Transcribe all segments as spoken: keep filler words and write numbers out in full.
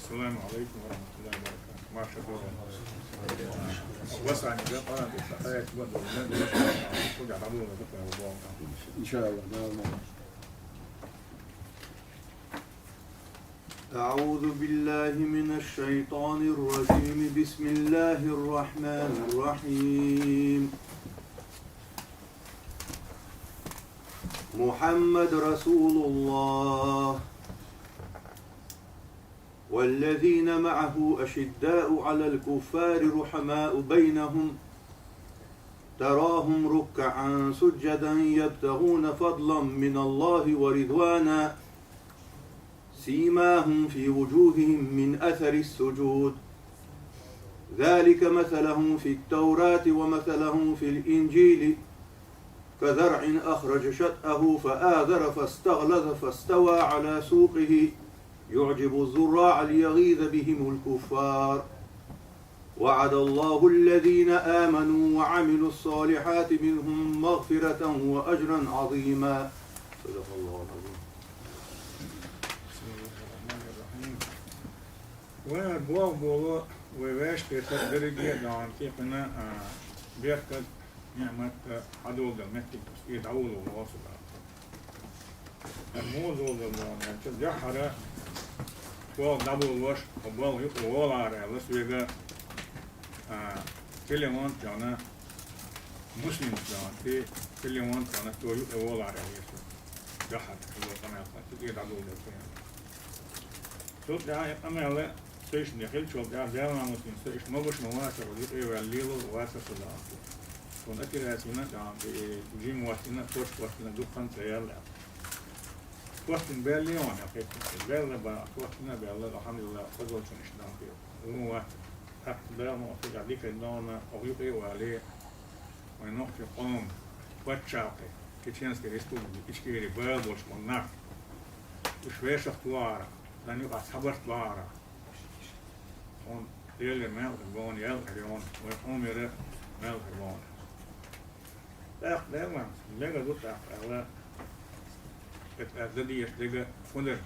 السلام عليكم ورحمة الله وبركاته. ما شاء الله. وسعني بقى، أنا بس حياة بدر، ما بدر، كل عدو بدر، إن شاء الله، نعم. أعوذ بالله من الشيطان الرجيم. بسم الله الرحمن الرحيم. محمد رسول الله والذين معه أشداء على الكفار رحماء بينهم تراهم ركعا سجدا يبتغون فضلا من الله ورضوانا سيماهم في وجوههم من أثر السجود ذلك مثلهم في التوراة ومثلهم في الإنجيل كزرع أخرج شطأه فآذر فاستغلظ فاستوى على سوقه يعجب الزراع ليغيظ بهم الكفار وعد الله الذين آمنوا وعملوا الصالحات منهم مغفرة وأجرا عظيما. صدق الله العظيم. بسم الله الرحمن الرحيم. Вай боху болу, вай вешан кхетар дерриге а даьнна тӀекхина, а, беркат, ниӀмат, а, хьадолу дала меттиг, и дӀаволо волу суда. Эр муха зулдалло, эр чу дуьххьара чӀогӀа дӀаболош, хьо болх юкъа волахьара аьлла, соьга, а, телефон а тоьхна, муслим а тоьхна, те-, телефон а тоьхна, цо юкъа волахьара аьлла, дуьххьара, хьо къамел хилла, цу тӀе дӀадолу дела. Цул тӀаьхьа и къамел а, со иштта хиллачул тӀаьхьа, Дала ма ву цунна, со иштта могуш ма вацара, юкъе ваьлла лело а вацара со, даьнна. Суна операцина а, даьнна, и жима хӀоттийна, почка хӀоттийна, дукха хан ца яьлла. ХӀоттийна баьлла а ван, хӀетта, баьлла бан, хӀоттийна а баьлла, алхьамдулиллахӀ, хазолчун иштта, даьнна, хир ву. Вон вац. ТӀаккха Дала ма ву, цигахь дика даьнна, оха юкъе а вале, вайн нохчийн къоман паччахьалкхе, Чеченская Республика, Ичкери, бала болуш болу нах. Уьш вешах тухахьара, царна юкъахь цхьабарт бахьара. Хьуна Делера мел хир бу, ял хир ю хьуна, вайн къомера мел хир бу хьуна. ТӀаккха Дала, мега ду тӀаккха, аьлла, эта, эта дан дезаш дерг хӀун дара?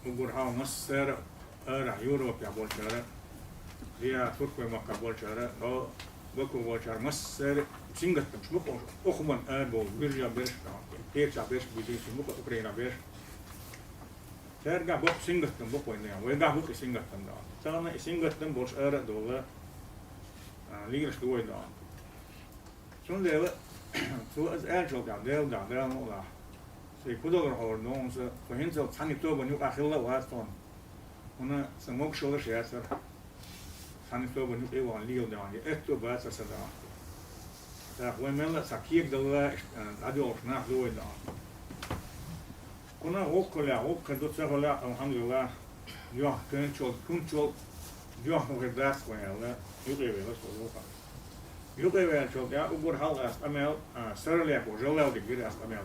Уггар хьалха массара а арахь Европехь болчара, я Туркойн махкахь болчара, хьо Баку болчара, массара а сингаттамаш бу-кх оха, оха бан ара бовла, вуьржа берш а, кхечахь берш а буьзуьйтуш бу-кх оха, Украинехь берш а. Цаьргахь боккха сингаттам бу-кх вайна, вайгахь бу-кх и сингаттам, даьнна. Тахана и сингаттам болуш ара а довла, а, лелаш ду вай, даьнна. Цундела, цо иза аьллачул тӀаьхьа, Дела дуьхьа, Дала мукъ лахь, соьга хӀун далар хьожур ду хьуна, со хӀинццалц цхьана тобанна юкъахь хилла а вац хьуна. ХӀунда сан могушаллаш яцара, цхьана тобанна юкъе а вахана лела, даьнна, я аьтто бацара сан, даьнна. ТӀаккха вай мелла а цхьа кегадалла, иштта, а, дӀадоьлхуш нах ду вай, даьнна. Кхунах гӀуллакх хуьлехь, гӀуллакх хир ду, ца хуьлехь, алхьамдулиллахӀ, юьхь кхуьнчул, кхуьнчул юьхь хӀун хир дац вайн аьлла, юкъе ваьлла со вукхара. Юкъе ваьллачул тӀаьхьа уггар хьалха ас къамел, а, Саралепов Жалавдига гира ас къамел.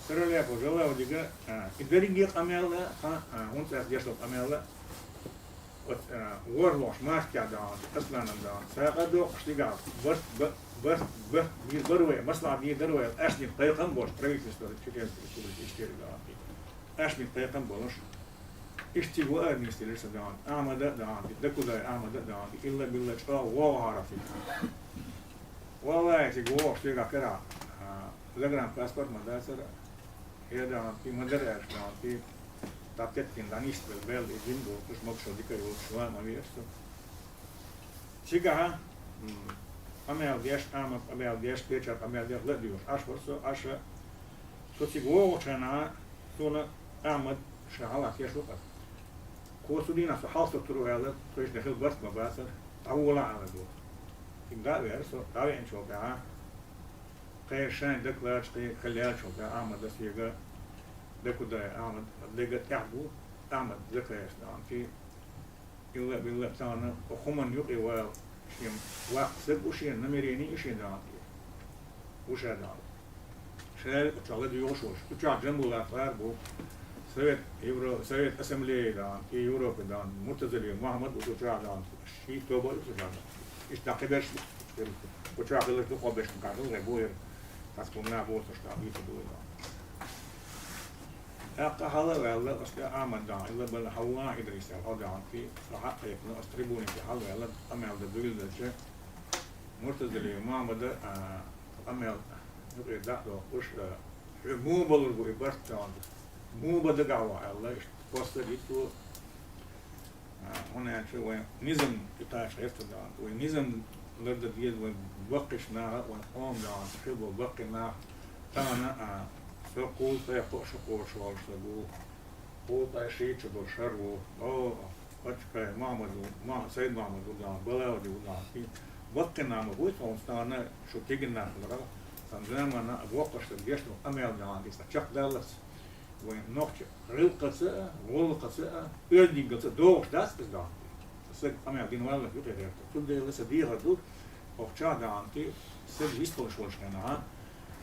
Саралепов Жалавдига, а, и дерриге а къамел, хан, а, хӀунда ас деш долу къамел, оцу, а, ворхӀ лохуш мартехь, даьнна, Асланан, даьнна, сагӀа а доккхуш дигахь, барт, ба-, барт, барт дийр бара вай, маслахь дийр дара вай, аьшнийн кхайкхам а болуш, правительство Чеченской Республики Ичкери, даьнна. Аьшнийн кхайкхам а болуш, иштта цига ваар нисделира со, даьнна, Ахьмада а, даьнна, Дакудай Ахьмада а, даьнна, илла-билла чӀогӀа вогӀу хьара цига. Валлай, цига вогӀуш дигахь карахь, а, загранпаспорт ма дацара, хӀе, даьнна, ма дара аьлла, даьнна, дӀатеттина, дӀанисбелла, баьлла и жима боцуш, могушалла дика йоцуш, ван ма веара со. Цигахь, м, къамел деш, Ахьмада къамел деш, кхечара къамел деш, ла а доьхуш, Ӏаш вара со, Ӏаш. Со цига вогӀучу хенахь, суна Ахьмада ша хьалха тешна ву-кх. Кхо цу дийнахь со хьалха сутур ву аьлла, тхойшна хилла барт ма бацара, дӀаволахьа аьлла ду. Цига дӀа а веара со, дӀавеанчул тӀаьхьа, кхеран шайн дакладаш кхин хилла яьллачул тӀаьхьа, Ахьмада соьга, Дакудай Ахьмада, дерриге а тӀаьхьа бу, Ахьмада закхераш, даьнна, кхин Илла-билла тахана оха хӀуманна юкъе вала шен ваккха стаг ву, шен намерени а ю шен, даьнна, тӀе. Ву ша, даьнна. Ша оцу чохь ладоьгӀуш волуш. Цу чохь Джамбулат-гӀар бу. Совет Евро-, Совет Ассамблеи, даьнна, и Европи, даьнна, Муртазалиев Мохьмад ву цу чохь, даьнна. Ши тоба а ю цу чохь, даьнна. Иштта кхиберш бу. Цу чохь хиларш дукхахберш бу, кхин хилла гӀе бу яра. Цхьацца хӀума нах боцурш, даьнна, дийца ду, даьнна. ТӀаккха хьала а ваьлла, оцу тӀе Ахьмад дӀа, илла бала хьалла Идрис аьлла, хьо дӀа, кхы, со хьакхайкхина, оцу трибуне тӀе хьала а ваьлла, къамел дан дуьйладелча, Муртазалиев Мохьмада, а, къамел юкъе дӀа а доккхуш, а, хьоьга муха балур бу и барт, аьлла, муха бан дагахь ву аьлла, иштта коста а дитто, а, хӀунда аьлча вайн низам и кхача гӀерта даьнна, вайн низам лардан деза, вайн баккхийчу наха, вайн къоман даьнна, хила болу баккхий нах, тахана, а, со кхузткъе кхоъ шу кхочуш волуш сан гу, кхузткъе шийтта шу долу шар ву, о, Пачкай Мохьмад ву, Ма-, Сайд Мохьмад ву даьнна, Балауди ву даьнна, и баккхий нах ма бу, тхуна тахана шу кегий нах хиларал, сан заманна а боккхуш сан дешна къамел даьнна, и сан чекхдаллалц. Вайн нохча гӀиллакхаца а, гӀуллакхаца а, оьздангаллица а догӀуш дац иза даьнна. Сан стаг къамел дина валлалц юкъера гӀерта. Цундела сан дехар ду, хӀокху чохь даьнна, стаг вистхуьлуш волчу хенахь,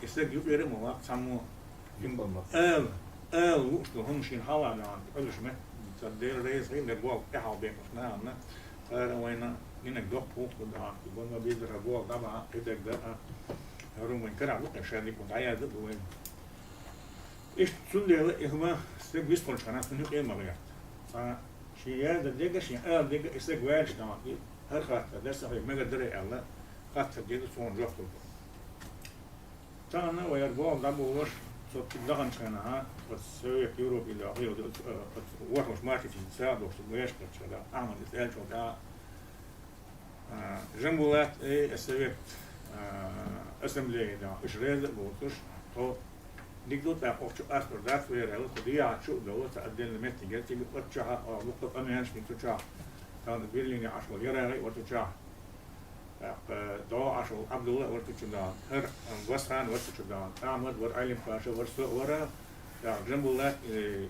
и стаг юкъера а ма ваккха цхьаммо. Ала, ала лууш долу хӀума шена хьалха даьнна, Ӏуьллуш метта, сан Дела реза хила, дера болх тӀаьхьа бен оцу нахана, цара вайна динарг доккха хӀума ду даьнна, бан ма безара болх дӀа бан, кхидерг дан а, хӀара хӀума вайн карахь ду, кхин шайн дика дӀаязда а ду вайна. Иштта цундела и хӀума стаг вистхуьлуш хенахь цунна юкъе а ма гӀерта. Цхьа шен яздан дерг а, шен ала дерг а и стаг ваьлча даьнна, и хӀара хаттар дара сан хьоьга мегар дарий аьлла, хаттар дина суна жоп лур бу. Тахана вай хӀара болх дӀаболош, со цига даханчу хенахь, оцу Совет Европы, или хӀара оцу, оцу ворхӀалгӀачу мартан цӀа а долуш, вешан кхаччалц, Ахьмада иза аьллачул тӀаьхьа, А, Жамбулат, э, совет, а, ассамблея, да, уьш реза а боцуш, тхо дика ду, тӀаккха оха чу къастор дац вера аьлла, тхо дехьа чу а довла, цхьа отдельно меттиг яра, цига оцу чохь а, а, вукху къамелаш бина цу чохь, тахана Берлине Ӏаш волу ЯрагӀи а вара цу чохь, тӀаккха, э, дӀо Ӏаш волу Ӏабдулла а вара цу чу даьнна, хӀара, а, Басхан вара цу чу даьнна, Ахьмад вара, Ӏалим-Паша вара, со а вара, тӀаккха Жамбулат, э,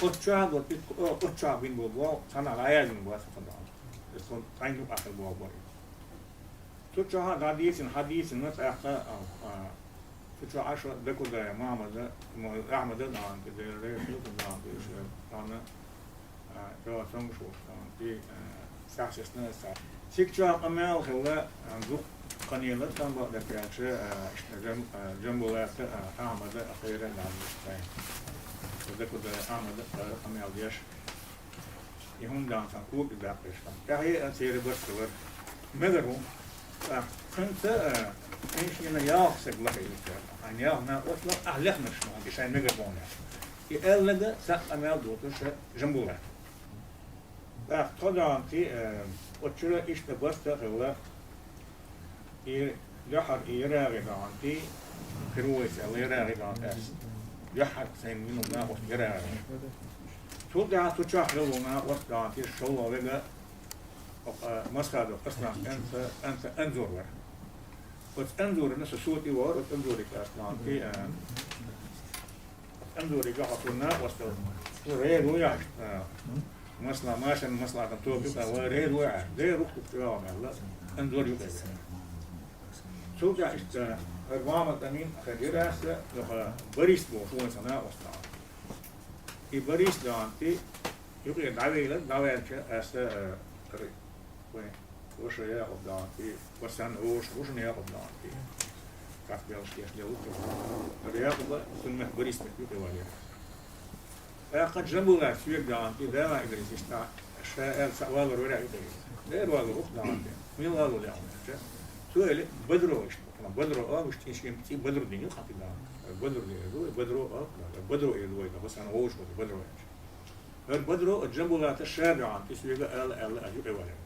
оцу чохь а вара, оцу чохь бина болу болх, цхьанхьа дӀаяздина бац тхо даьнна. Иза цунна цхьаьна юкъахь хир болу бара. Цу чохь а дӀадийцина, хьадийцина, тӀаккха, а, а, цу чохь Ӏаш Дакудаев Мохьмада, мо-, Ахьмада а даьнна, тӀе дера, Дакудаев Мохьмада, тӀе, а, чӀогӀа цомгуш волуш даьнна, тӀе, а, сахьтесна а сахьт. Цига чохь къамел хилла, а, дукха къамелаш там бакъдерг аьлча, а, иштта Жам-, а, Жамбулата, а, Ахьмада а кхайра а даьнна, Дакудаев Ахьмада а къамел деш. И хӀума дан сан кога даккхийча хан. ТӀаьхье а церан барт ца вара. Мегар ву. ТӀаккха хӀинца, а, хӀинца шена ялх саг лахьийта. Хьайна ялх накъост лаха, ахь лехнарш ма хьан, и шайн мегар боху нах. И аьллага цхьаъ къамел доцуш Жамбулат. ТӀаккха тхо даьнти, а, оцу чуьра иштта барт а хилла. И дуьххьара и ЯрагӀи даьнти, Кривой цӀе аьлла ЯрагӀи даьнти ас. Дуьххьара сайн минал накъост ЯрагӀи. Цул тӀаьхьа цу чохь хилла накъост даьнти, шолгӀа вега, а, Масхадов Аслан кӀант, кӀант Анзор вара. Оцу Анзорана со сутий вара, оцу Анзориг ас даьнти, а, Анзориг хьо цунна накъостал. Цо рера ву яхь, а, масала, машен, масала, там, тоба юкъа, вай рера ву яхь. Дера рухкух чӀогӀа мелла, Анзор юкъе веара. Цул тӀаьхьа иштта, хӀара Мохьмад Амин, хӀара Гераса, юха Борис бохуш ву вайн сан накъостал. И Борис даьнти, юкъера дӀавелла, дӀаваьлча, аса, а, хӀара вайн ваша Якъуб даьнти, васанна вовшах ву шуна Якъуб даьнти. Кхатта белш деш лелла ву. ХӀара Якъуба, цунна метта Борис метта юкъе валийра. ТӀаккха Жамбулат соьга даьнти, дала Идрис иштта, ша аьлла цхьаъ валор вара юкъе. Дера валор ву-кх даьнти. Мила валор лаьа хьуна аьлча. Цо элира Бадро иштта. Бадро а, иштта, иштта, цӀий Бадрудин ю-кх хьан тӀе даьнти. Бадрудин ю, Бадро а, Бадро эр вай, васанна вовшах ву Бадро аьлча. ХӀара Бадро а Жамбулата ша даьнти, соьга ала аьлла, аьлла юкъе валийра.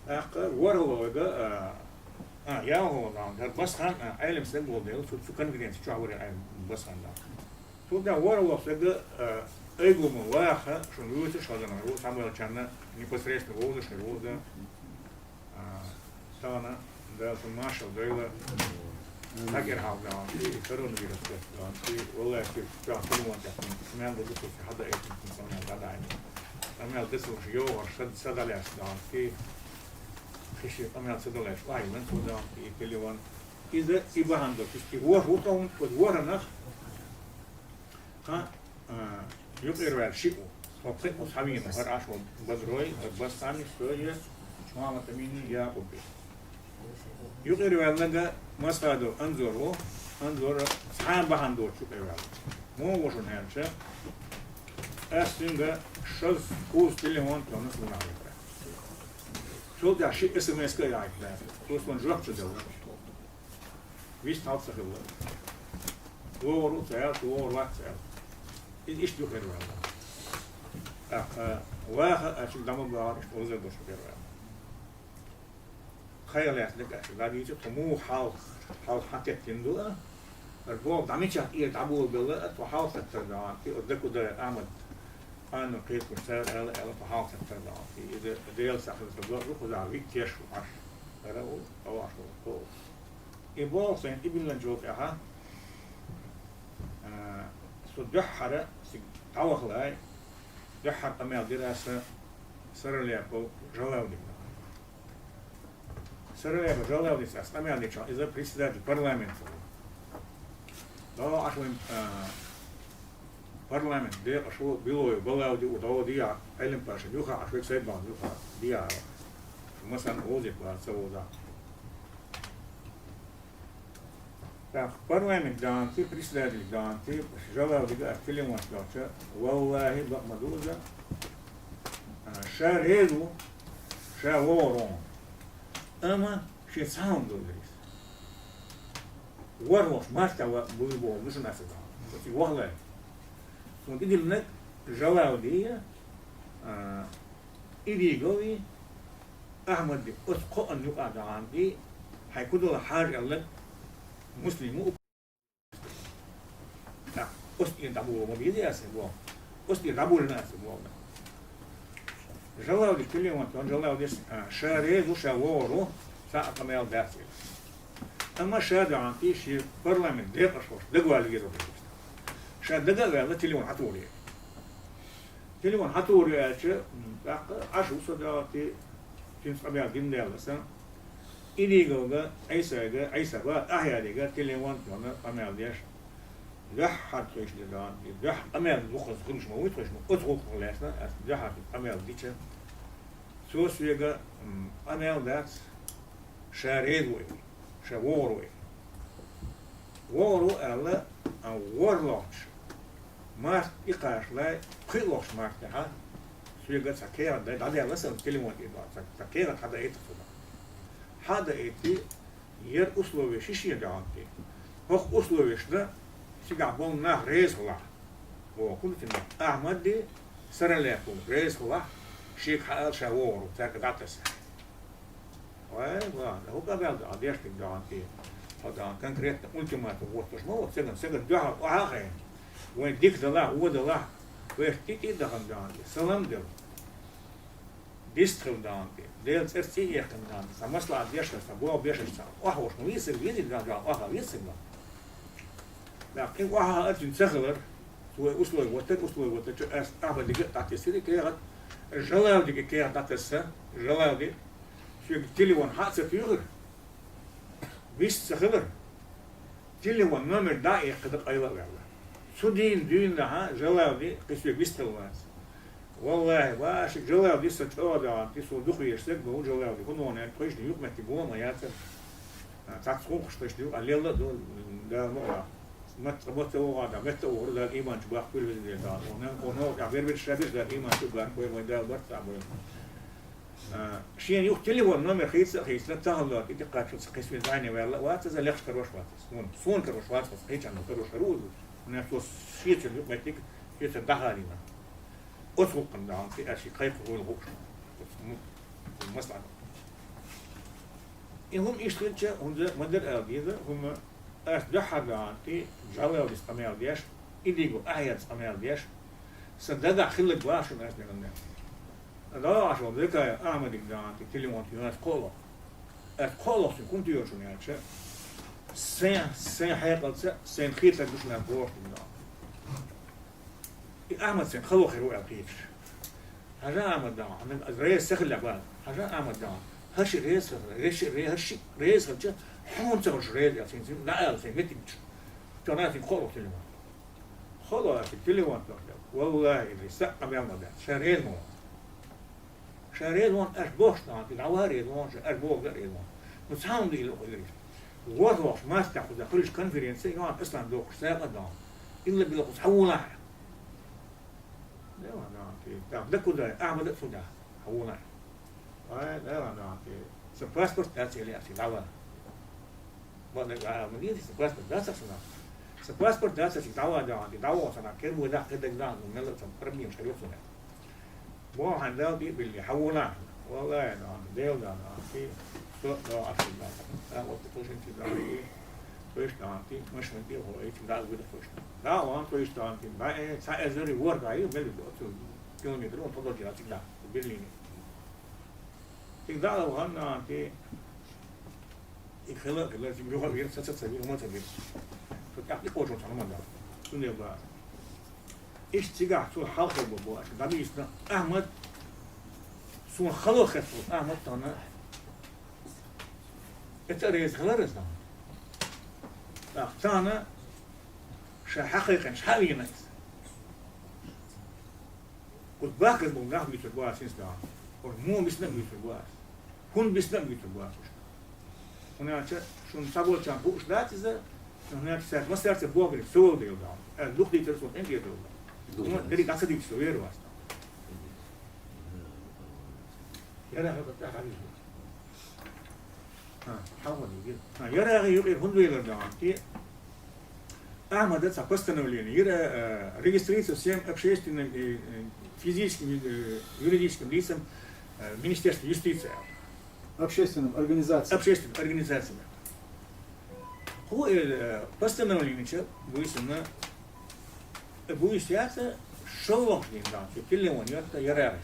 ТӀаккха ворхӀалгӀа вега, а, а, ялхалгӀа даьнти, хӀара Басхан, а, Ӏелам стаг волу дела, цу, цу конференци чохь вара Ӏелам Басхан даьнти. Цул тӀаьхьа ворхӀалгӀа стага, а, айгума ваха, шуна вуьйцуш хазана ву, цхьаболчарна непосредственно вовзаш хир ву иза. А, тахана, Дала цунна маршалла дойла, хьагар хьалха даьнти, коронавирус даьнти, валлахӀи, цигахь телефон тӀехь, мел ду цо хьада эцна, цунна мел дӀадаьхьна. Къамел дацалуш йогӀуш, са, са дӀалаьцна даьнти, кхин шен къамел ца далуш, охьайиллина цо даьнти, телефон. Иза и бахьана долуш, и ворхӀ ву тхуна, оцу ворхӀанах, тхан, а, юкъера ваьлла шиъ ву. Тхо пхиъ ву схьавийна, хӀара Ӏаш волу Бадрой, хӀара Басхани, сои, Мохьмад Амини, Якъуби. Юкъера ваьллага Масхадов Анзор ву, Анзор цхьа а бахьана доцуш юкъера ваьлла. Муха ву шуна аьлча, ас цуьнга шозза кхузза телефон тӀе йолаш ву нах векъа. Цул тӀаьхьа ши СМС-ка а яхийта лаьа. Цо суна жоп ца делла. Вист хьал ца хилла. ВогӀур ву ца аьлла, вогӀур вац ца аьлла. Иза иштта ю хир ваьлла. ТӀаккха ваха а шуьга дӀа ма бахара, иштта оза дош хир ваьлла. Кхайа лаьцна дика аьлча, дӀадийца, тхо муха хьалха, хьалха хьатеттина ду а, ара боху дӀа мичахь тӀера дӀаболабелла а, тхо хьалха хаттар даӀан, ти, оцу Дакудаев Ахьмад, Анна кхеташ цара ала, аьлла, тхо хьалха хаттар даӀан, ти, иза Делан сахьташ ду, кхузахь вик теш ву Ӏаш. Ара ву, аваш ву, тхо. И боху сайна, и билланчул тӀаьхьа, а, со дуьххьара, цига дӀавахалай, дуьххьара къамел дира аса Саралепов Жалавдина. Саралепов Жалавдис ас къамел дечохь иза председатель парламента ву. ДогӀа Ӏаш вайн, а, парламент декъаш ву, Билоев Балавди ву, догӀа дехьа, Ӏелим-пашан юха Ӏаш вай Сайд-Махьмудан юха дехьа. Масана вовзийта вара, ца вовзахь. ТӀаккха парламент даӀанти, председатель даӀанти, Жалавдига ас телефон тӀе йохча, валлахӀи, бакъ ма ду иза, а, ша реза ву, ша вогӀур ву. Амма шен цхьа хӀума ду дерриг. ВорхӀлагӀча мартехь ва-, буй боху, ду шуна аса даӀан. Оцу вахалай. Суна тӀедиллинарг Жалавди, а, Идигови, Ахьмади, оцу кхоъан юкъа даӀанти, хьайн кудала хьажа аьлларг Муслим ву. ТӀаккха оцу тӀера дӀаболо ма беза аса боху. Оцу тӀера дӀаболийна аса боху. Жалавдис телефон тӀе, Жалавдис, а, ша реза ву, ша вогӀур ву, цхьа а къамел дац иза. Амма ша даӀанти шен парламент декъаш волуш дагавала везар ву. Ша дага а ваьлла, телефон хьатухур яра. Телефон хьатухур ю аьлча, м, тӀаккха Ӏаш ву со даӀанти, цуьнца къамел дина даьлла сан. Идиговга, Ӏийсага, Ӏийса бан, Ахьядига телефон тӀе къамел деш, дуьххьара тхойшна даӀанти, дуьххьара къамел дукхаза хуьлуш ма вуй тхойшна, оцу гӀуллакхах лаьцна, ас дуьххьара къамел дича, цо соьга, м, къамел дац, ша реза ву и, ша вогӀур ву и. ВогӀур ву аьлла, а, ворхӀлагӀча март и кхашлай, пхиълагӀча мартехьа, соьга цхьа кехат дай, дӀадаьлла сан телефон тӀера, цхьа, цхьа кехат хьадаийта цунах. Хьадаийти, яра условия ши шен даӀанти. ХӀокху условешна цигахь болу нах реза хилахь. Боху, хӀунда тина Ахьмади, Саралепов реза хилахь, шега хьаала ша вогӀур ву, цаьрга дӀатаса. Вай, ва, хӀу къамел даӀан, дешниг даӀанти. Хьо даӀан конкретно ультиматум воттуш ма ву, цигахь, цигахь дуьхьал охьа а хайна. Вайн дика далахь, вон далахь, вешан тӀе-тӀе а дахана даӀанти, салам а делла. Бист хила даӀанти, Делан цӀарца цӀий а яьккхина даӀанти, цхьа маслаӀат деш хилча, цхьа боху беш хилча, цхьа охьа волуш ма вийцира, везийла даӀан, охьа вийцира даӀан. ТӀаккха и охьа а цуьнан ца хилар, цо вай условия воттар, условия воттарчу ас Ахьмадига а дӀатесира и кехат, Жалавдига и кехат дӀатесса, Жалавди, соьга телефон хьа а ца туьйхира, вист ца хилар, телефон номер дӀа а эккхина къайла а ваьлла. Цу дийнан дуьйна хьа Жалавди кхин соьга вистхила вац. ВаллахӀи, вашиг Жалавди сан чӀогӀа даӀанти, суна дукха везаш стаг ма ву Жалавди, хӀун вон аьлла, тхойшна юкъаметтиг вон ма яцара. А, цхьацца гӀуллакхаш тхойшна юкъа лелла а ду, Дала мукъ лахь. Мотт-, мотт а вогӀа да, метта а вогӀура, Дала иман чу баккхийла веза Дела Дала. Вон, вон, а, бербераш ша беш Дала иман чу баккхийла, вайн Дала барт а бойла. А, шена юха телефон номер хийца а хийцина, тахана и диккхачуьнца кхин соьга зӀене ваьлла а вац иза, лекхаш карош вац иза. Суна, суна карош вац иза, кхечарна карош хир ву иза. ХӀунда аьлча цо шеца юкъаметтиг, шеца дӀахалийна. Оцу гӀуллакхана даӀанти, аьлча, кхайкха вуйла хууш. Оцу м-, маслаӀат. И хӀума иштта хилча, хӀунда ма дара ала деза, хӀума ас дуьххьара даӀанти, Жалавдис къамел деш, Идигов Ахьмадис къамел деш, сан дагахь хилларг ваха шуна ас дегӀан. ДогӀа Ӏаш волу Закаев Ахьмадига даӀанти, телефон тӀе йоьхна ас кхоалгӀа. Ас кхоалгӀа цуьнга хӀунда тӀе йоьхна шуна аьлча, сайн, сайн хьекъалца, сайн хетарг ду шуна ас бохуш дина даӀан. И Ахьмад сайн кхалхо хир ву аьлла кхеташ. Хьажа, Ахьмад даӀан, хьан аса реза ца хилла бан. Хьажа, Ахьмад даӀан, хӀара шиъ реза хилла, хӀара шиъ ре-, хӀара шиъ реза хилча, хьуна ца хуьлуш реза аьлла, сайн, сайн дӀаала сайн меттиг чу. Цо нана сайн кхоалгӀа телефон. КхоалгӀа аса телефон тохкал. ВаллахӀи, иза сакъа къамел ма дац. Ша реза ма ву. Ша реза вон, аш бохуш даӀан, и дӀаваха реза вон, ша аш боху а реза вон. Ну, цхьа хӀума дийла а хуьлура. ВорхӀлагӀча мартехь кхуза хуьлуш конференция, Йохан Аслан дохуш сагӀа а даӀан. Илла билла кхуза хьавула. Дела, да, ти, да, да куда, Ахмада суда, хьавула. Ай, дела, да, ти, са паспорт дац или аси, дала. Ма да, а, ма дин, са паспорт дац сана. Са паспорт дац аси, дала, да, ти, дала сана, кем да, кем да, ну, мела, там, проблем, что ёсуна. Бо хьан дал ди билли, хьавула. Валлай, да, дел, да, да, ти, со, да, аси, да. А, вот, ты слышишь, ти, да, ти, слышишь, да, ти, машин, ти, хо, эти, да, вы, слышишь. Да, он, слышишь, да, ти, да, э, ца, э, зори, вор, да, и, мели, вот, километр, он, подожди, а, всегда, в Берлине. Всегда, он, да, ти, и хила, хила, ти, бюха, вир, ца, ца, ца, вир, ма, ца, вир. Тут, а, и кожу, ца, ма, да. Сунеба. Иш цигахь цо хьалха бу, бу, аша дӀабийцина Ахьмад, суна хало хетта Ахьмад тахана. ЭтӀа реза хилар иза тахана. ТӀаккха тахана ша хьакхайкхинчу хьа а вийна иза. Кху бахказа болу нах буьйцур бу аса хӀинца тахана. Кху муха бисна а буьйцур бу аса. ХӀунда бисна а буьйцур бу аса уьш. ХӀунда аьлча шуна цхьаболчарна хууш дац иза, хӀунда аьлча цаьрга массаьрца бохург со волу дела даун. Аьлла, дукха дийцар суна, къинтӀера долу. ХӀунда дерриг дӀа ца дийцар со, вер вац. Яра хьалха тӀаьхьа вижу. ХӀа, хьалха вижу. ХӀа, яра юкъера хӀунда велар даун, те? Ахьмада цхьа постановление йира, э, регистрироваться всем общественным, э, э, физическим, э, юридическим лицам, э, Министерства юстиции. Общественным организациям. Общественным организациям. Кху, э, постановление ча буьйсанна, э, буьйса яца шолгӀа дийна дац, цу телефон йотта ярагӀа.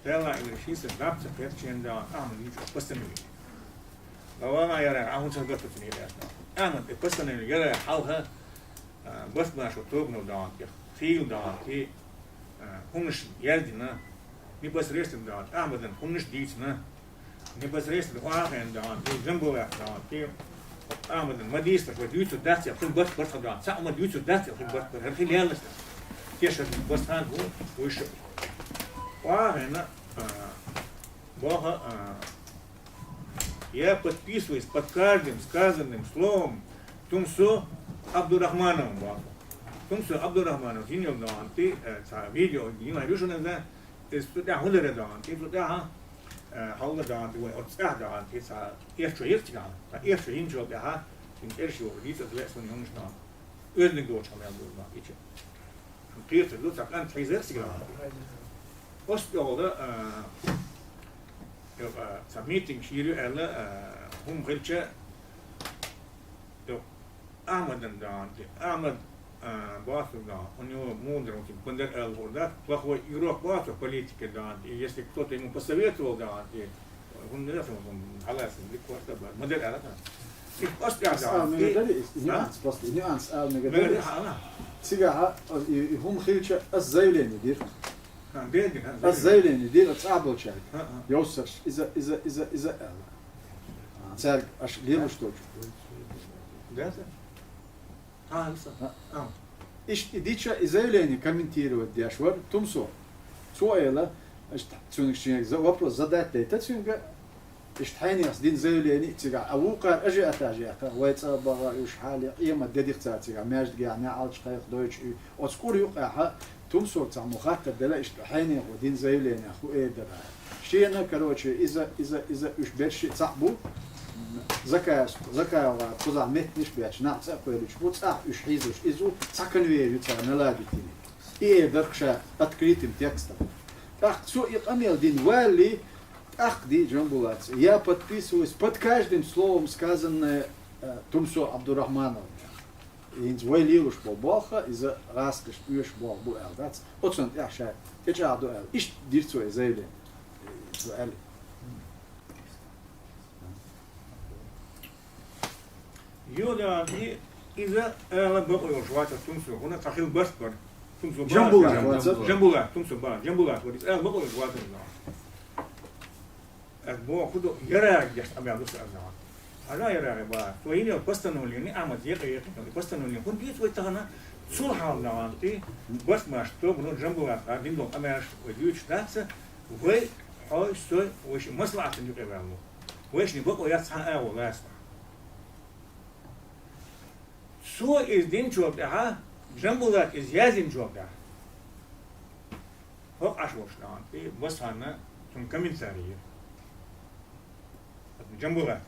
Дела, Ивришиса, дабца перчен даун, Ахьмад йича постановление. Лавана яра, а хӀун ца гатта ца нигат. Амма тӀе постановление яра хьалха, а, басмаша тобано даун, те, хийла даун, те, а, хӀуманаш яздина, непосредственно даун, Ахьмадан хӀуманаш дийцина, непосредственно охьахиъна даун, те, Джамбулат даун, те, Ахьмадан ма дийцалаш, вай дуьйцур дац, я хуьлу барт барт даун, цхьаъ ма дуьйцур дац, я хуьлу барт барт, хӀара хила яьллаш. Те шар басхан бу, вуьйш. Охьахиъна, а, боху, а, Я подписываюсь под каждым сказанным словом Тумсо Абдурахмановым, боху. Тумсо Абдурахманов йина йолу даун, те, э, цхьа видео йина ю шуна иза, иза цу тӀехь хӀун дара даун, те, цу тӀехь, э, хьалла даун, те, вай оцу цӀехь даун, те, цхьа эшчо йира цигахь, цхьа эшчо йинчул тӀаьхьа, цуьнан цӀераш йоху дийца аса лаьа суна хӀуманаш даун. Оьзаниг доцуш хьан мел ду ма, ича. Кхетар ду, цхьа кӀант хьийзара цигахь. Оцу тӀехула, а, юкъа, цхьа митинг йийр ю аьлла, а, хӀума хилча, юкъа, Ахьмадан даун, те, Ахьмад, а, боху даун, у него мудрый, он типа Бандер аьлла хӀур дац, плохой игрок боху политике даун, те, если кто-то ему посоветовал даун, те, хӀунда аса хӀума хьалаьцна, дика хӀорта бан. Ма дара аьлла тхан. Иза оцу тӀехь даун, аса мегар дарий, иза, а? Нюанс просто, нюанс ала мегар дарий. Мегар хьала. Цигахь, а, и, и хӀума хилча, аса заявление дира. Ха, бен дина, ха, аса заявление дира цӀахь болчаьрга. Ха, ха. Йовсарш, иза, иза, иза, иза аьлла. А, цаьрга аша лелаш долчу. Да, да. Ха, аса. Ха. А. Иштта и дича, и заявление комментировать деш вара Тумсо. Цо элира, иштта цуьнга шен за-, вопрос задать дайта цуьнга, иштта хьенехца дина заявление цигахь. А вукхара ажиотаж яьккхира, вай цӀа а бахара уьш хьалха, къемат де дира цара цигахь, маьждигехь неӀалт кхайкхадойтуш и. Оцу кӀур юккъехь Тумсо цхьаммо хаттар делла, иштта хьенехо дина заявление хӀун эр дара. Шена, короче, иза, иза, иза уьш берш цхьаъ бу, Закаев, Закаев гӀара кхузахь меттанаш а бетташ, нах цӀа а кхоьлуьйтуш бу, цӀахь уьш хьийзош иза ву, цхьа конвейер ю цара наладить йина. И эр дара ша открытым текстом. ТӀаккха цо и къамел дина валале, тӀаккха ди Джамбулата: «Я подписываюсь под каждым словом, сказанное, э, Тумсо Абдурахмановым». ХӀинца вай лелош болу болх, иза гӀазкхашна оьшуш болх бу аьлла дац. Оцунна тӀехь ша тӀечӀагӀдо аьлла. Иштта дира цо и заявление. Цо аьлла. Йо, да, и, иза ала бакъо йолуш вацара Тумсо, хӀунда цхьа хила барт бара. Тумсо бара. Джамбулат вацара? Джамбулат, Тумсо бара. Джамбулат вара. Иза ала бакъо йолуш вацара. Ас боху ду, ярагӀ геш къамел ду аса аза. Хьажа ярагӀ бан. Цо йина йолу постановление, Ахьмад, екъа, екъа, постановление. ХӀунда дуьйцу вай тахана? Цул хьалха нагӀан тӀе, басмаш, тобано, Джамбулат гӀара дина долу къамелаш вай дуьйцуш дац, вай, хьой, сой, вай ши маслаӀатан юкъе ваьлла. Вайшинна бакъо яц цхьа а агӀо лаьцна. Цо иза динчул тӀаьхьа, Джамбулата иза яздинчул тӀаьхьа, хӀокху Ӏаш волчу нахана тӀе Басхана цунна комментарий йира. Джамбулата.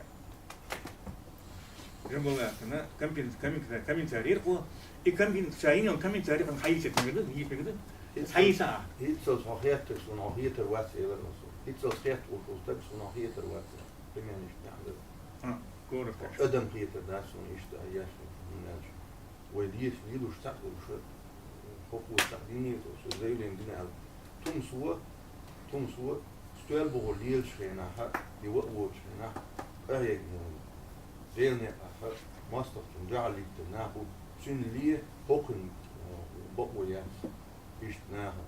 Джамбулатана компен-, коммен-, комментарий йира кхо. И коммен-, ша йина йолу комментарий хьан хьайийца мегар ду, йийца мегар ду? Хьайийца а. ХӀинццалц хьо хеттарг суна хьо хетар вац элира со. ХӀинццалц хетта волчу стаг суна хьо хетар вац. Племяннична тӀехь дара. А, корах. Адам хетар дац суна иштта, а, еш хӀуманаш. Вай леш, лелуш цхьаъ долуш, хӀокхо цхьаъ динера, со заявление дина аьлла. Тумсо, тумсо, стоьл бухур лелачу хенахь, и ваъ воцучу хенахь, къахьегна, Делан некъахь, мостагӀчун дуьхьал литтина нах ву, цуьнан ле хӀокхуьнан, а, бакъо яц, иштта нахана.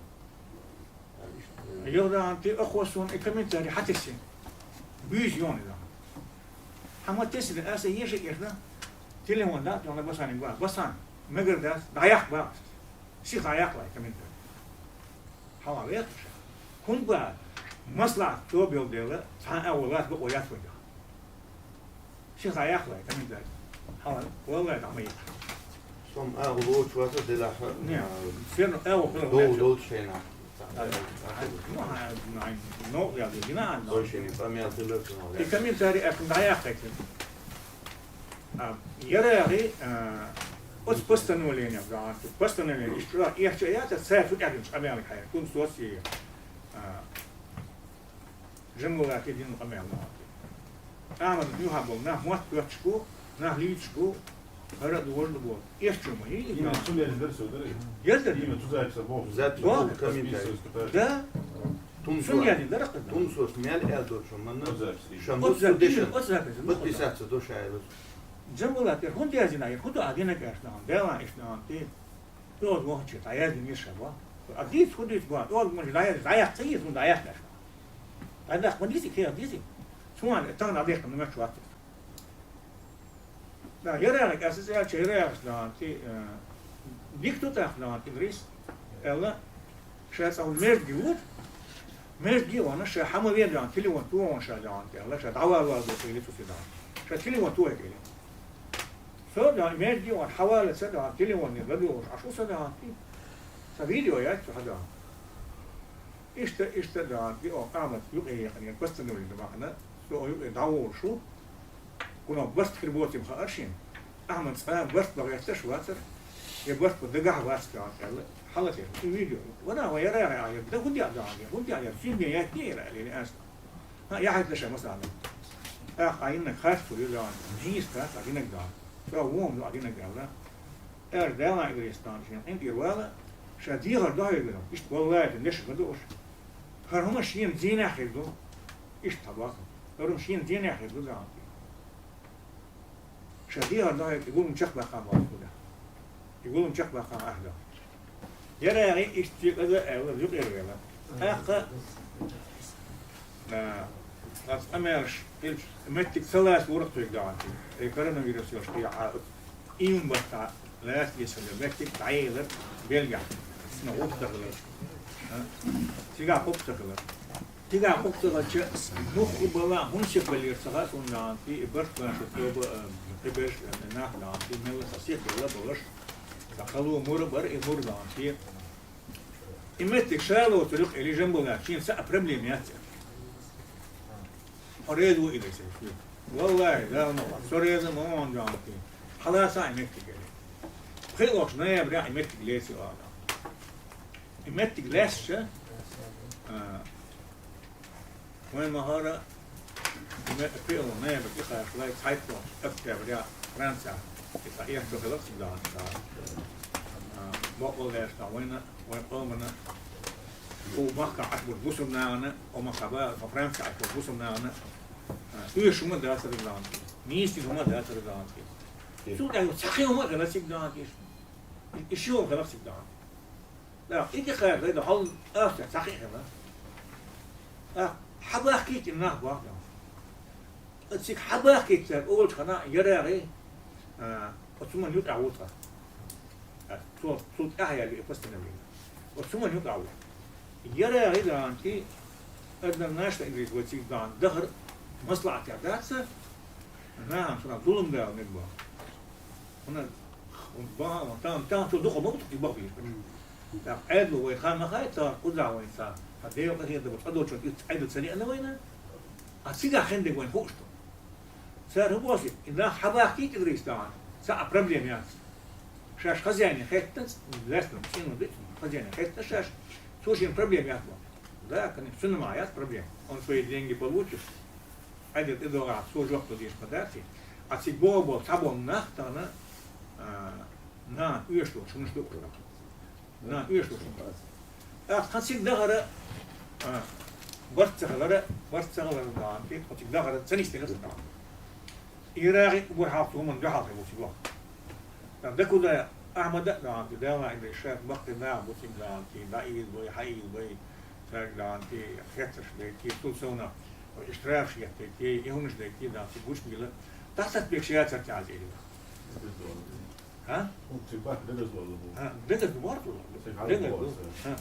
Аьлла иштта. Йо, дан, ти ахо суна и комментарий хьан тесина? Буьйса йоьна, дан. Хьан ма тесина, аса еша ирна. Телефон дан, тёна Басанин гва. Басан, мегар дац, дӀаяккха бац. Сиха дӀаяккха лай комментарий. Хьала вехаш. ХӀунда бац? Маслахь тобел дела, цхьа а валлахь бакъо яц вайга. Сиха дӀаяхлай, комментарий. Хьала, валлай, дӀа ма йита. Сом агӀу лоцу ваца делахь, Не, а, ферно, агӀу хила дов ваца. Долчу хенахь. А, а, ну, а, ну, а, ну, я, я, я, я, Дойшини, памел хилар, ну, И я. Комментарий ахун дӀаяхлай. А, ярагӀи, а, оцу постановление, да, постановление, иштта, я, я, я, цаьрца тӀаьхьа къамел хьайра, кун соцъе, а, Джамбулата дина къамел ма хьо. Ахьмад юха болу нах мотт коьрташ бу, нах лийцаш бу, хӀара а ду, важа ду боху. Эшчу ма йий, Именно да. Цу мел дара со, дара? Еза дара. Именно цу записа боху. Запись Бо? Боху, комментарий. Подписываюсь, пытаюсь. Да? Тумсо. Цунна яздина дара кхуза. Тумсо, мел аьлла доцу манна. Вот запись. Шан Оцу бу запись, дешан. Оцу запись. Подписаться до шайрус. Джамбулата, хӀунда яздина, хӀунда а динарг аьлла нахана, Дела иштта нахана, ти? Оцу вахча, дӀаяздина ша бо. А дийца, хӀун дийца бо? Оцу вахча, дӀаяз-, дӀаяхьа ца йийца, хӀунда дӀаяхьа аьлла? Айдах ма дийци, кхера дийци. Цунна тахана а дехкан муьлхачу вац. Да, ярагӀ, аса цӀе аьлча, ярагӀ, да, ти, э, дика ду тӀаккха, да, Идрис, аьлла, ша цӀа хӀума междиге ву, междиге а вахана, ша хьан ма вен, да, телефон тохана ша, да, аьлла, ша дӀавала вала ду, или цу си, да. Ша телефон тохе, или. Со, да, междиге а вахана, хьан вала ца, да, телефон не ладугӀуш, Ӏаш ву со, да, ти. Сан видео яц, хьан, да. Иштта, иштта, да, ти, о, къамат, юкъе яхана, постановление бахана, со, о, юкъе дӀаволуш ву. Кхунах барт хир боцийла хаар шена. Ахьмад цкъа барт бан гӀерташ вацара, я барт бан дагахь вац аьлла, хьала тера. И видео. Вана, ван яра яра, я да хӀунда яа дан, хӀунда яа, синде яйтне яра, или аьлла. Ха, я хьайтта ша масала. Ах, а иннаг харц ю дан, жийс харц, а динаг дан. Ша вон ю, а динаг аьлла. Эр Дала Идрис дан, шен къинтӀера вала, ша дехар дохьуьйтура, иштта валлай, неш ма ду уьш. ХӀара хӀума шена дийнахь хир ду, иштта хьабаха. ХӀара хӀума шена дийнахь хир ду, дан. Ша дехар дохьуьйту, и гулам чекхбаккха ма хӀума. И гулам чекхбаккха ахьа дан. ЯрагӀи иштта кӀеза аьлла, юкъера вела. ТӀаккха, а, ас къамелаш, хилча, меттиг ца лаца вурах тхоьга дан. И коронавирус йолуш кхиа Ӏа, ийман баттахь лаьцна гечара меттиг дӀаелар Бельгехь. Цигахь хӀума ца хилар. А? Цигахь хӀума ца хилар. Цигахь хӀума ца хилча, муха бала, хӀун сих баллера ца хаьа суна дан, и барт бан шу тоба, а, кхиберш, а, нах дан, и мелла ца сих бала балаш, ца хало мура бара, и мур дан, и. И меттиг ша лоцург, или жамбала, шена цхьа а проблема яц. Хьо реза ву и десаш? Валлахи, Дала ма ван, со реза ма ван, дан, и. Хьаласа и меттиг, или. Пхи лош ноября и меттиг леци ала. И меттиг лаьцча, а, вайн ма хӀара, и ме-, пхи лош ноябрь и хаш лай цхьайтта октября Франция. И ца эхь хилар цига дан, а, бакъвал лаьцна вайна, вайн къомана, у махка Ӏаш бу бусурнана, о махка ба, о Франция Ӏаш бу бусурнана, а, уьш хӀума дацара дан. Нийса хӀума дацара дан. Цу тӀехь цхьа кхин хӀума а хилар цига дан. И ши хӀума хилар цига дан. Да, и тӀе кхайкхина, хьал аса цхьа хи хила. А, хьабахкийта нах боху. Цига хьабахкийта цара олучу хана ярагӀи, а, оцу ман юкъа ву тӀа. А, цо, цул тӀаьхьа яьлла и постановление. Оцу ман юкъа ву. ЯрагӀи дан, ти, однозначно, Идрис, вай цига дан, дахар маслахьатехь дац, нахана цунах зулам дала мега боху. ХӀунда Баха, там, там цо дукха ма бу тхо бахбийр. ТӀаккха Ӏедало вай хан ма хай, цар кхуза вайн цар. Хьа Дела къахетам бу, цкъа долчун итт Ӏедал ца лиъна вайна. А цигахь хин дерг вайн хууш ду. Цара хӀун боху, и нах хьабахкийта Идрис тахана, цхьа а проблема яц. Шаьш хозяине хеттанц, лаьцна цӀена ду, хозяине хеттанц шаьш, цо шен проблема яц боху. Да, конечно, цунна ма яц проблема. Он свои деньги получит, Ӏедал тӀедогӀахь, цо жоп ду дийша ма дац и. А цига боху болу цхьаболу нах тахана, а, нана оьшуш долуш, хӀуманаш ду уьш. На, оьшуш. ТӀаккха цига дахара, а, барт ца хилара, барт ца хилара, тӀаккха цига дахара ца нисделира сан тӀаккха. Ирахь а, Бурхьалц а хӀуманна дуьхьал хилла цига ваха. ТӀаккха Дакузай Ахьмада а, тӀаккха Дала Ӏийна ша баккхий нах бу цига, тӀаккха дӀаийла бай, хьаийла бай, цаьрга, тӀаккха хеттарш дайти, цул совнаха, и штрафаш еттайти, и хӀуманаш дайти, тӀаккха цига гучубийла, дӀасатбеш яцара тӀаьхьа зийла. ХӀа? ХӀун цига бахьа дегаза валла бу? ХӀа, дегаза ду, вард валла. Цига дегаза ду. ХӀа?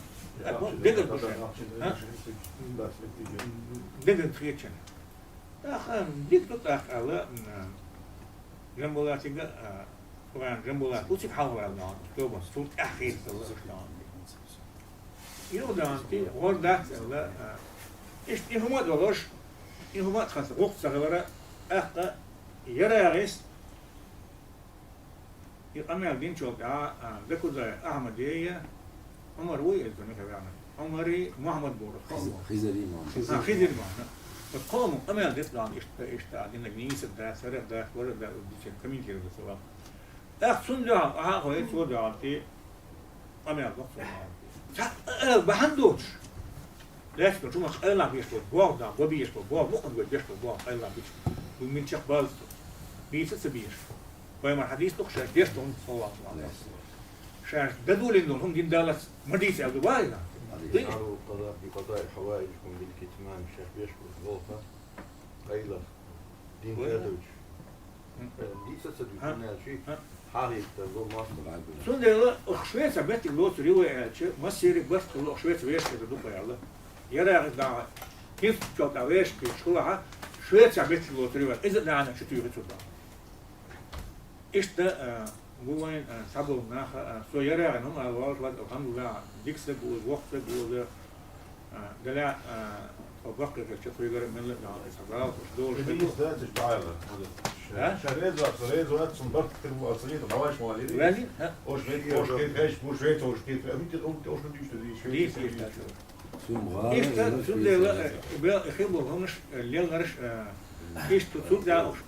Ахча дегаза ду, ахча шен. ХӀа? Дегаза хетачун. ТӀаккха дика ду тӀаккха аьлла, м, Джамбулатига, а, Къуръан Джамбулат, кху цига хьалха ваьлла нах, тобанца, цул тӀаьхьа хеташ хилла аша нах. Иуданти, гӀор дац аьлла, а, иштта и хӀума а долуш, и хӀума а тхаца гӀуллакх ца хилара, тӀаккха Ярагъис, и къамел динчул тӀаьхьа, а, Дакузай Ахьмаде я, Ӏумар вуй иза миха ваьхна? Ӏумари Мухьаммад бора. Хиз-, Хизари Мухьаммад. А, Хизари Мухьаммад. Вот кхо хӀума къамел дина тахана иштта, иштта а динарг нийса дац, хӀара дац, вара дац, дича комментировать ца ваха. ТӀаккха цунна дуьхьал, ахьа а хой, цо дуьхьал, ти къамел баккха цунна. Цхьа а ала бахьана доцуш. Лаьцна чу ма къайла беш болу, боху да, бо беш болу, боху, мукъа гой беш болу, боху, къайла беш. Ду мин чекх база ду. Бийца ца беш. Пайхамар хьадис ду-кх шаьш деш долу, саллаллаху алейхи ва саллям. Шаьш дадулин долу, хӀума дин даллац, ма дийца аьлла ду, вай, да? Дин. اجعلوا قضاء، بقضاء حوائجكم بالكتمان، шаьш беш болу, боху, къайла. Дин ца дуьйцуш. Дийца ца дуьйцуш, хӀун аьлла ши? Хьан хӀиттар ло мостагӀа. Цундела оха Швеца меттиг лоцур ю вай аьлча, массериг барт хилла оха Швеца вешан хир ду-кх аьлла. Ярагъи даха, киртачул тӀа вешан кхеташ хилахь, Швеца меттиг лоцур ю вай, иза а нана чу туьйхи цу даха. Иштта, а, бу вайн, а, цхьаболу наха, а, со Ярагъин хӀума ала волуш вац, алхьамдулиллахӀ, дика стаг ву иза, воккха стаг ву иза, а, Дала, а, тхо баккхий хилча, кхуьйгара мелла а даьлла, иза гӀалаташ долуш хир ду. Ша реза вац, ша реза вац, цунна барт хир ву, аса реза, дӀаваьш ма валийри. Ваьлли? ХӀа. Ош хир, ош хир, хеш, бу швейц, ош хир, амти, ош хир дийш ду, дийш, швейц, дийш, дийш. Иштта, цундела, э, бе-, хир бу хӀумаш, э, лелнарш, э, иштта цундела ош.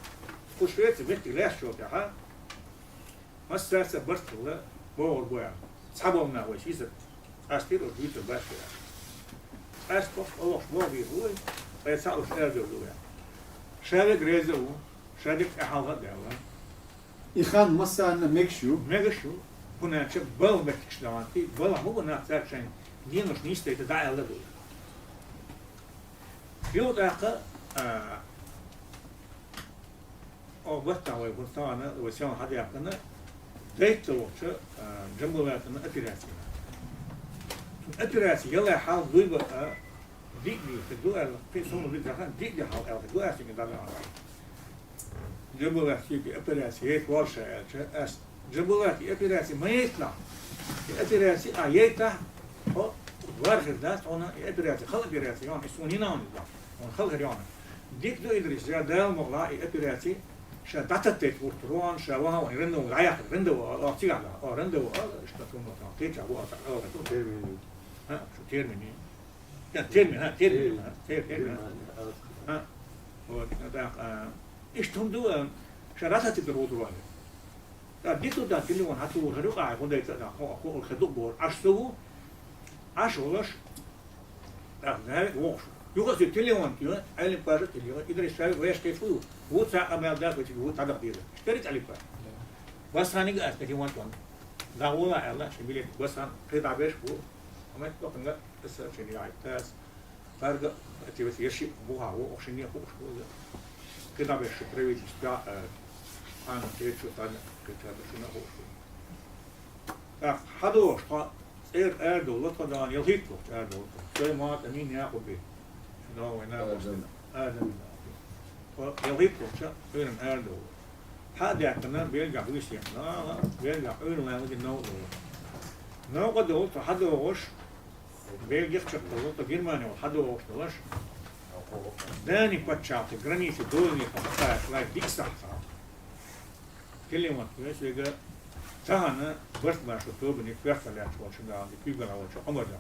Кху Швеце меттиг лаьцначул тӀаьхьа, массаьрца барт хилла богӀур бу аьлла. Цхьаболу нах вай сийсара къастийра, оцу дуьйцур бац аьлла. Къаьстина оха богӀу бийр бу вай, ткъе цхьаъ уьш арадевр ду вай. Ша верг реза а ву, ша дерг тӀаьхьалха а даьлла. И хан массарна мегаш ю? Мегаш ю. ХӀунда аьлча балха меттигаш даьлла. Балха ма бу нах цаьрга шайн генаш нийсдайта дӀааьлла а ду. Юха тӀаккха, а, Оха баттахь вай хӀун тахана, вай сел хьадаьккхина, дайта ца вахча, а, Джамбулатана операци. Цуьнан операци ялахь хьал дуй бара, а, диъ дийхар ду аьлла, кхин а суна дуй тахана, диъ де хьал аьлла, ду аьлла, дӀа аьлла. Джамбулат кепе операци яйта валша аьлча, ас Джамбулат и операци ма яйталахь. И операци а яйтахь, хьо вархир дац, хьуна и операци, хала операци, йоӀна, и суна йина хьуна иза. Хьуна хала хир йоӀна. Дика ду, Идрис, ша Дала мукъалахь и операци, ша дӀататтайта гӀуртур ву хьуна, ша ваха вайна ренда ву, дӀаяьккхар, ренда ву, о, цигахь да, о, ренда ву, о, иштта хӀума ду, кхечахь ву, о, цхьа, о, шу термин. ХӀа, шу термин. Я, термин, хӀа, термин, хӀа, тер-, термин, хӀа. ХӀа. Вот, так, а, иштта хӀума ду, а, ша дӀататтайта гӀуртур ву хьуна. ТӀаккха дика ду, тӀаккха телефон хьан ца вухар ю, ахь хӀун дайта, тӀаккха хӀо-, хӀо-, хӀо-, хӀо-, ду бохура, Ӏаш ца ву, Ӏаш волуш, тӀаккха Зайвик вохуш. Юха аса телефон тӀе, Ӏелим-паша телефон, Идрис, Зайвик вешан кхеташ ву, ву цхьа къамел дац, вай цига ву цхьа дакъа дийла. Шерит Ӏелим-паша. Басханига аса телефон тӀе. ДӀагӀола аьлла, шен билет Басхан кхидӀа беш ву. Амма токханга аса шен яхьийтас. Цаьрга а тивес ерши бухахь ву, охшине а хууш ву иза. КхидӀа беш шу правительстве, э, хьана кхечу, царна кхечу, шуна а хууш ву. ТӀаккха хьадогӀуш тхо цӀера арадовла, тхо дагӀана ялхийтта вахча арадовла. Сой ма тӀа мин якъу бе. Шу дагӀа вайна а боху. Адам. Адам. Тхо ялхийтта вахча, Ӏуьйранна арадовла. Хьа а даьккхина, Бельгехь вуьйса яьккхина, Бельгехь Ӏуьйранна лайна ву дина новкъа долу. Новкъа долу цу хьадогӀуш, Бельгех чекхдолу, цу Германи волу хьадогӀуш долуш, Дани пачхьалкхе граница доланехьа хьакхачале диъ сахьт. Телефон весига тахана барт баьрша тобаниг коьртехь лаьтташ волчу даьлла, куьйгалла волчу Ӏумарна.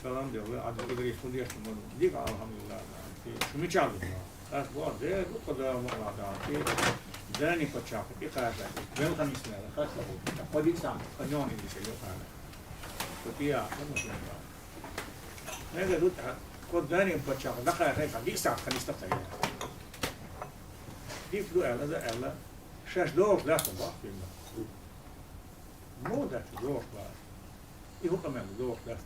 Салам делла, Ӏадда Идрис, хӀун деш ду, ма ду? Дика, алхьамдулиллахӀ, даьлла. Шу мичахь ду? Ас боху, де, дукха да ма ла, даьлла. Дани пачхьалкхе тӀекхача, белхан йисна, хатта, кхо диъ сахьт, кхо ньон йисна, юхана. Шу тӀе яхна, ма ду, даьлла. Мега ду, кхо Дани пачхьалкхе дӀакхача, диъ сахьт хан йистах тайна. Дика ду аьлла, да аьлла, шаьш догӀуш дац, боху, цуьнга. Муха дац догӀуш бац? И хӀун къамел ду, догӀуш дац?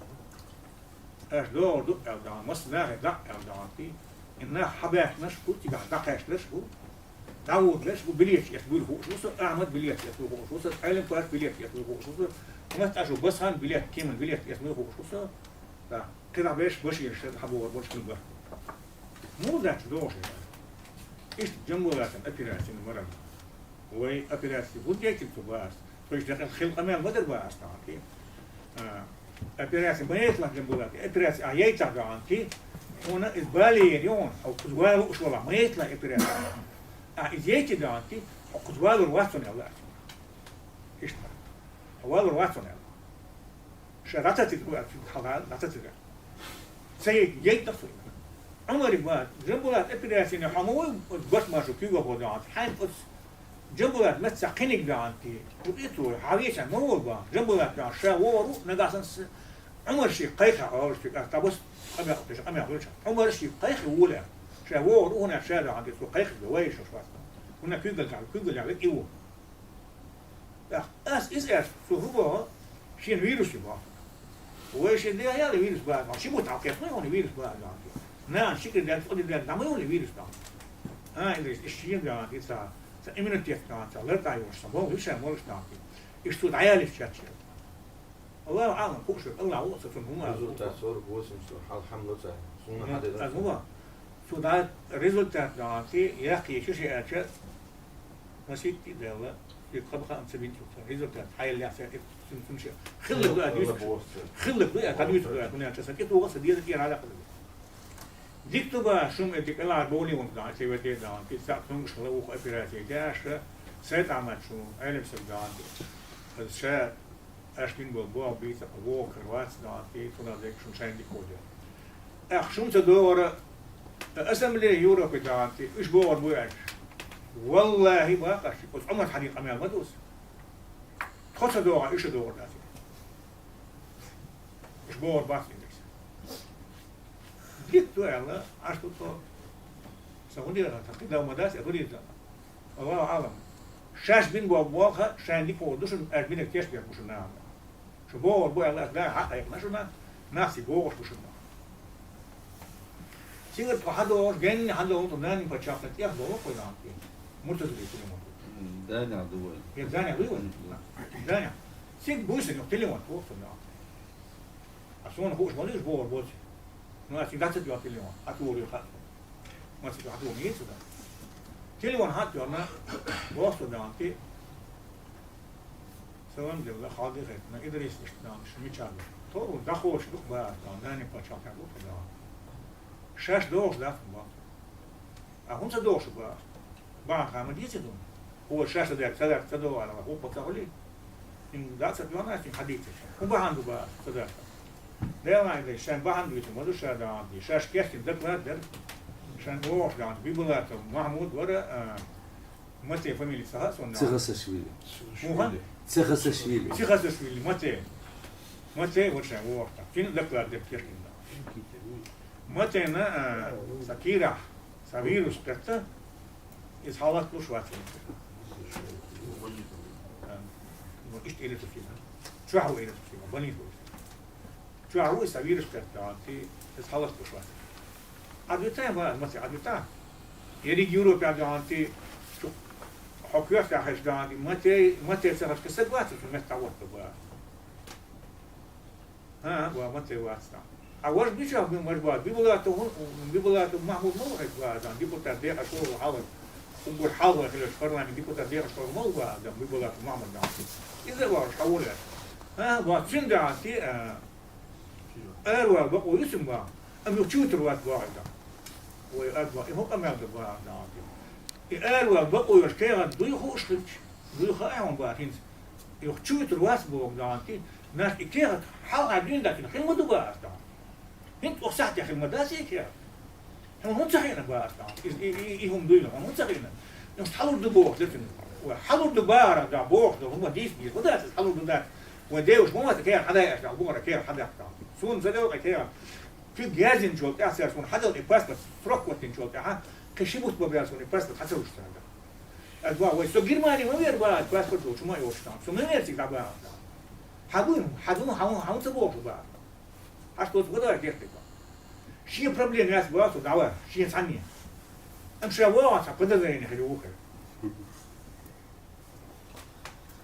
Аша догӀур ду аьлла даьлла, массо а нахе дӀа аьлла даьлла, и нах хьабаьхкинарш бу, цигахь дӀакхаьчнарш бу, дӀавоьдуш бу, билеташ эцна вуй хууш ву со, Ахьмад билеташ эцна вуй хууш ву со, Ӏелим-пача билеташ эцна вуй хууш ву со, хӀунда аьлча шу Басхан билет, кеман билеташ эцна вуй хууш ву со, да, кхидӀа берш башийна шаьш хьабогӀур болуш хилла бара. Муха дац догӀуш? Иштта Джамбулатан операцина маран. Вай операци хӀунда яйтина цу бахьарца? Тхуьш декъаза хилла къамел ма дара бахьарца, даьлла. А, операци ма яйталахь, Джамбулат, операци ахь яйтахь, даьлла, хьуна иза балийна ю хьуна, хьо кхуза вала лууш валахь, ма яйталахь операци. Ахь иза яйти, даьлла, хьо кхуза валур вац хьуна аьлла. Иштта. Хьо валур вац хьуна аьлла. Ша дӀататийта бу аьлла, цуьнга хьалха дӀататийта. Ца яйта, яйтина цо. Ӏумарга боху, Джамбулат, операцина хьо ма вуй, оцу барт баьрша куьйгалхо, даьлла, хьайна оцу Джамбулат меттах кхиниг, даьлла, кху и цо, хьан вешан ма волу боху. Джамбулат, даьлла, ша вогӀур ву, нагахь санна с-, Ӏумар шега кхайкхахь, олуш шега, ас дӀабассу къамел, тхуьш къамел хуьлуш. Ӏумар шега кхайкхий вуьйла аьлла. Ша вогӀур ву хьуна, ша, даьлла, цо кхайкхий ву, вай шо швац. ХӀунда куьйгалла, куьйгалла вега и ву. ТӀаккха ас иза аьлча, цо хӀун боху? Шена вирус ю боху. Вай шен дегӀ яла вирус бахьа, ши бутт хьалкхетта хьуна вирус бахьа, даьлла. Нана шикар даьлла, цкъа даьлла, дӀа ма йолу вирус, даьлла. А, Идрис, иштта шена, даьлла, ца, ца иммунитет, даьлла, ца лартӀахь йолуш, сан боху, вуьшта молуш, даьлла. Иштта цо дӀаялийта чачча. Аллаху аълам, хууш верг Аллах ву, аса цунна хӀума аса. Результат сорок восемь часов хьалха хьан ло цара. Суна хьан де. Аса хӀума. Цу дӀа результат, даьлла, яккхийча ши аьлча, маситти даьлла, и кхаба хаам ца бинчух. Результат хьайла яхса, цун, цун ши. Хиллак ду а дуьйцуш. Хиллак ду а, дӀадуьйцуш ду а, хӀунда аьлча сан кӀетогӀа сан деза кӀера хьалакхалла. Дика ду боху шуна, и дика ла бовлий вон, даьлла, те вете, даьлла, кхин цхьаъ цуьнгаш хила вуха операци деш, Сайт-Ахьмад шу, Ӏелим саг, даьлла. Аса ша Аш бин болу боху бийца, вогӀу кара вац, даьлла, цунах дерг шуна шайна дика хӀоьттина. ТӀаккха шуна ца догӀура, ассамблея Европы, даьлла, уьш богӀур бу аьлча. Валлахи, бакъ аш, оцу Ӏумар хьадин къамел ма ду аса. Тхо ца догӀахь, уьш а догӀур дац. Уьш богӀур бац, Идрис. Дика ду аьлла, Ӏаш ду тхо. Сан хӀун дийр дан, сан кхидӀа ма дац, я хӀун дийр дан? Аллаху аълам. Шаьш бина болу болх шайна дика хӀоьттина ду шуна, аьлла бинарг тешнабехк бу шуна нахана. Шу богӀур бу аьлла, аса дагахь хьакхайкхина шуна, нах цига богӀуш бу шуна. Цигара тхо хьадогӀуш, генна хьадогӀу, тхо Дани пачхьалкхе тӀех богӀу кхойна хьан тӀе. Муртазали телефон. Даня ду вай. Я Даня ду вай? Даня. Цига буьйсанна телефон тхо нах. А суна хууш ма луьйш бохур боцу. Ну, ас дӀа ца доьгӀна телефон, хьан тухур ю хаьа. Ма ца доьгӀна, хьан тухур ма ю ца доьгӀна. Телефон хьан а доьгӀна, боху со, даьлла, салам делла, хьал де хеттина, Идрис иштта, даьлла, шу мичахь ду? Тхо ву, дӀахоша ду-кх бахара, даьлла, Дани пачхьалкхе ду-кх, даьлла. Шаьш догӀуш дац, боху. А хӀунда ца догӀуш бу? Бахьана хаа ма дезий дуна. ХӀора шаьш ца даьлча, ца даьлча ца догӀу аьлла, хӀун бац ца хуьлий? Хин дац ца доьгӀна, хин хьан дийцича. ХӀун бахьана ду бахьана ца даьлча? Делан Ӏайда, шайн бахьана дуьйцур ма ду ша, даьлла, шаьш кечдина доклад дара. Шайн бохуш, даьлла, Бибулатов Махьмуд вара, а, Матей фамили ца хаьа суна, даьлла. Цехасашвили. ХӀун хаьа? Цехасашвили. Цехасашвили, Матей. Матей вара шайн вохуш. Цуьнан доклад дара кечдина. Матейна, а, сан кийрахь, сан вирус кхетта, иза хьалхаталуш вац. А, ну, иштта элира цо. Чохь ву элира цо, больница ву. Чохь ву иза, сан вирус кхетта, иза хьалхаталуш вац. Ӏадвита ма, Матей, Ӏадвита. Ерриг Европехь, даьлла, цу хьо коьртехь хезча, даьлла, Матей, Матей ца хезча, кхин стаг вац цу метта вотта бахара. ХӀан, ва, Матей вац, даьлла. А важа мичахь бу, важа бу? Бибулатов, Бибулатов Махьмуд ма ву хьо, даьлла, депутат, декъа шола хьалха. Уггар хьалха хилараш парламент депутат дехаш хьал мал ба, да, Биболатов Махьмад, да. Иза вараш хьавола. А, ва цин да, ти, а, ара вала бакъо юсим ба, ам юха чувитар вац боху, да. Вай ад ва, и хӀу къамел да ба, да, ти. И ара вала бакъо йош кегӀан дуй хууш хилча, дуй хаа хьун ба хӀинца. Юха чувитар вац боху, да, ти. Наш и кегӀат хьалха дуьйна даккхина хин ма ду ба, да. ХӀинца оха сахьте хир ма дац и кегӀат. Хьуна хӀунда ца хиъна, бац, и, и, и, и хӀума дуйна, хьуна хӀунда ца хиъна? Иштта хьалур ду боху, дерриг. Вай хьалур ду бахара, да, боху, да, хӀума дийс, дийс, ма дац, хьалур ду дац. Вай деваш ма вац, кера хьадай аьлла, бухара кера хьадаьккха. Суна ца девкъа кера. Куьг яздинчул тӀаьхьа цара суна хьадала и паспорт, срок хӀоттинчул тӀаьхьа, кхин ши бутт ма баьлла суна и паспорт хьацалуш цара. Аз боху, вай со Германи ма вер, бац, паспорт волчу ма йолуш там. Со ма вер цига дӀабаха там. Хьан буй, хьан ду, хьан, хьан ца боху бац. Хьаш доцу гӀо дар дехкига. Шен проблема яц боху дӀавар, шен цхьанне. Амма ша вогӀан цхьа подозрение хир ву хир.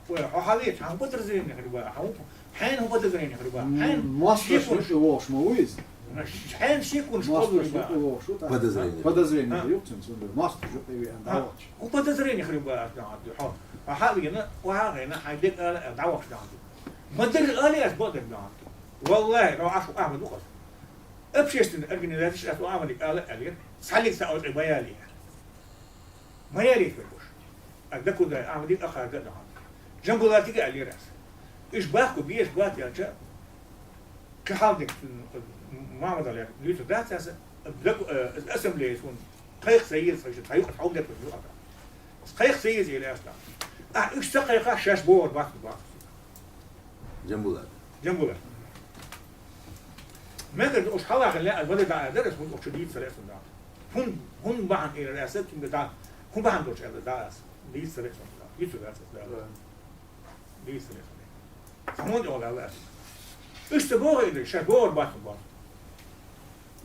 Ой, хьо хьан ве, хьан подозрение хир ба, хьан, хьайн хӀун подозрение хир ба, хьайн Москва шекон шуьга вогӀуш ма ву иза? Хьайн шекон школа Москва ба. Шуьга вогӀуш ву, так. Подозрение. Подозрение А. Юкъ цун, цун, Москва шуьга веана А. ДӀавахча. ХӀун подозрение хир ба, хьо, хьо хьан вина, хьо хьан вина, хьайн дек ала, дӀавахча. Ма дерриг али ас бакъдерг дан. Валлахи, рогӀаш ву Ахьмад ву хаза. Общественная организация ас ву Ахьмадик ала аьллера. Цхьаллиг ца алкъе ма яли. Ма яли хир гуш. А дакуда Ахьмадик ахар да дан. Джамбулатига аьллера ас. Иш бахку беш бат ялча. Кхин хьалдик Махьмад Али дуьйцур дац аса. Дак-, э, ассамблея сун. Кхайх ца еза, ца юкъа хьал дерг ю ата. Кхайх ца еза или ас дан. А, уьш ца кхайха, шаьш бохур бац, бац. Джамбулат. Джамбулат. Мегар ду уьш хьалахана лаьа, бада даа дара, хӀун уьш чу дийца лаьа сунна. ХӀун, хӀун бахьана ира лаьа саб, цунга да, хӀун бахьана долчу аьлла даа ас. Дийца лаьа сунна. Дийца лаьа сунна. Дийца лаьа сунна. Хьан хӀун тӀе вала аьлла ас. Уьш ца боху ира, шаьш бохур бац, бац.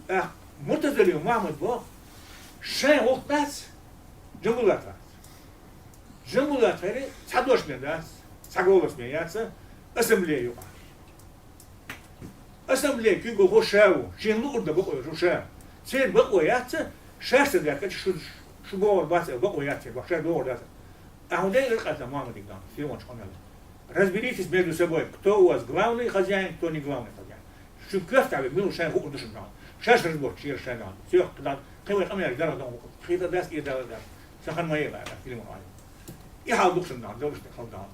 Эх, Муртазалиев Махьмад боху, шайн гӀуллакх дац, Джамбулат вац. Джамбулат хӀара цхьа дош бен дац, цхьа голос бен яц, ассамблея юкъа. Ассамблея куьйгалхо ша ву, шена луург дан бакъо йолуш ву ша. Церан бакъо яц, шаьш ца даьккхича шу, шу бохур бац аьлла, бакъо яц церан, бакъ ша бохур дац. Ахьа хӀун дайла къаьстта Махьмадик дан, сийлахьчу къамеле. Разберитесь между собой, кто у вас главный хозяин, кто не главный хозяин. Шуьга коьрта ве, мила шайн хуур ду шуна дан. Шаьш разбор чера шайн дан. Всё, кхин вай къамеле дара дан, кхин дан дац, и дала дац. Сан хан ма ела, дан, филим хан. И хьал ду шуна дан, долуш дан, хал дан.